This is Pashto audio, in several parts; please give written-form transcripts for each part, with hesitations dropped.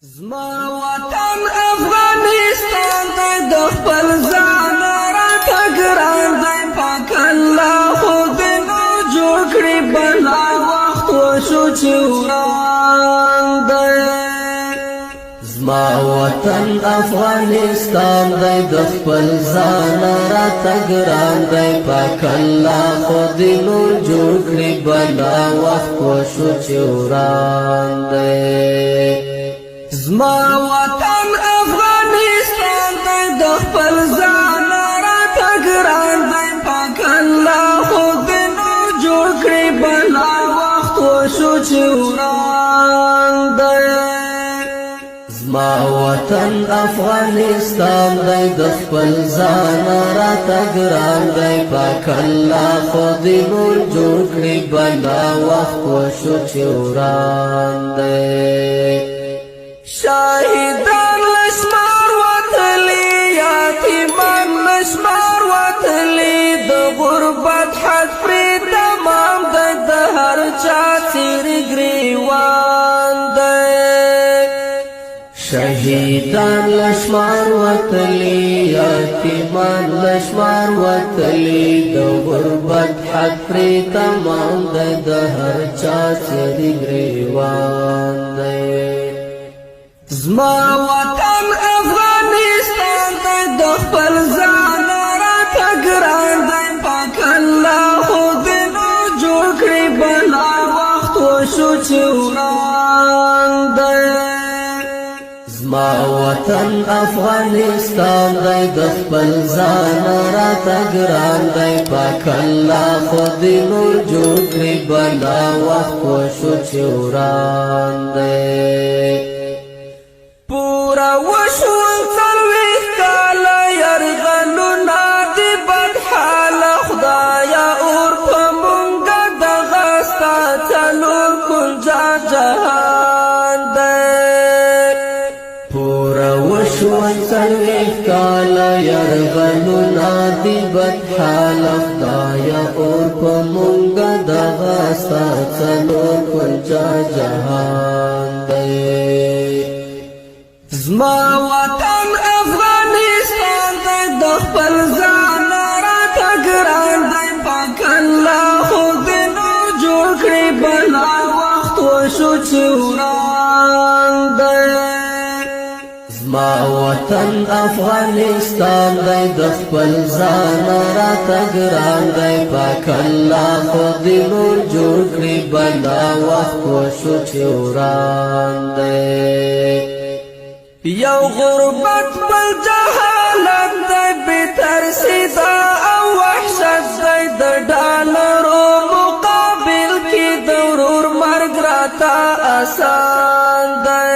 زما وطن افغانستان دی، د خپل ځان راته ګران دی. پاک الله خو دې نور جوړ کړي، بلا وخت وشو چې وران دی. زما وطن افغانستان دی، د خپل ځان راته ګران دی. پاک الله خو دې نور جوړ کړي، بلا وخت وشو چې وران دی. زما وطن افغانستان دی، د خپل ځان راته ګران دی. پاک الله خو دې نور جوړ کړي، بلا وخت وشو چې وران دی. زما وطن افغانستان دی، د خپل ځان راته ګران دی. پاک الله خو دې نور جوړ کړي، بلا وخت وشو چې وران دی. شاهدان له شمار وتلي، یتیمان له شمار وتلي، د غربت حد پرې تمام دی، د هر چا څیر ګریوان دی. شهیدان له شمار وتلي، یتیمان له شمار وتلي، د غربت حد پرې تمام دی، د هر چا څیر ګریوان دی. زما وطن افغانستان دی، د خپل ځان راته ګران دی. پاک الله خو دې نور جوړ کړي، بلا وخت وشو چې وران دی. زما وطن افغانستان دی، د خپل ځان راته ګران دی. پاک الله خو دې نور جوړ کړي، بلا وخت وشو چې وران دی. پورا وشول 40 کاله، یرغلونه دي بدحاله. خدایا، اور په مونږه دغه ستا څلور کنجه جهان دی. پورا وشول 40 کاله، یرغلونه دي بدحاله. خدایا، اور په مونږه دغه ستا څلور کنجه جهان دی. زما وطن افغانستان دی، د خپل ځان راته ګران دی. پاک الله خو دې نور جوړ کړي، بلا وخت وشو چې وران دی. زما وطن افغانستان دی، د خپل ځان راته ګران دی. پاک الله خو دې نور جوړ کړي، بلا وخت وشو چې وران دی. یو غربت، بل جهالت دی، بې ترسي دا او وحشت دی. د ډالرو مقابل کې د ورور مرګ راته آسان دی.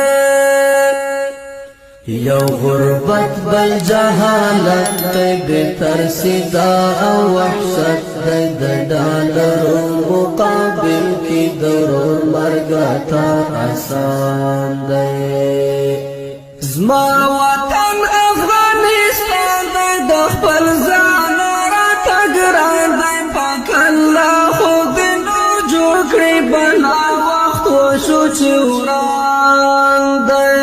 یو غربت، بل جهالت دی، بې ترسي دا او وحشت دی. د ډالرو مقابل کې د ورور مرګ راته آسان دی. زما وطن افغانستان دی، د خپل ځان راته ګران دی. پاک الله خو دې نور جوړ کړي، بلا وخت وشو چې وران دی.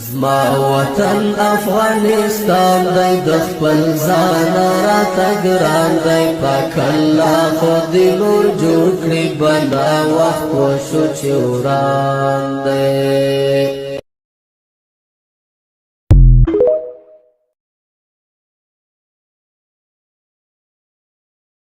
زما وطن افغانستان دی، د خپل ځان راته ګران دی. پاک الله خو دې نور جوړ کړي، بلا وخت وشو چې وران دی.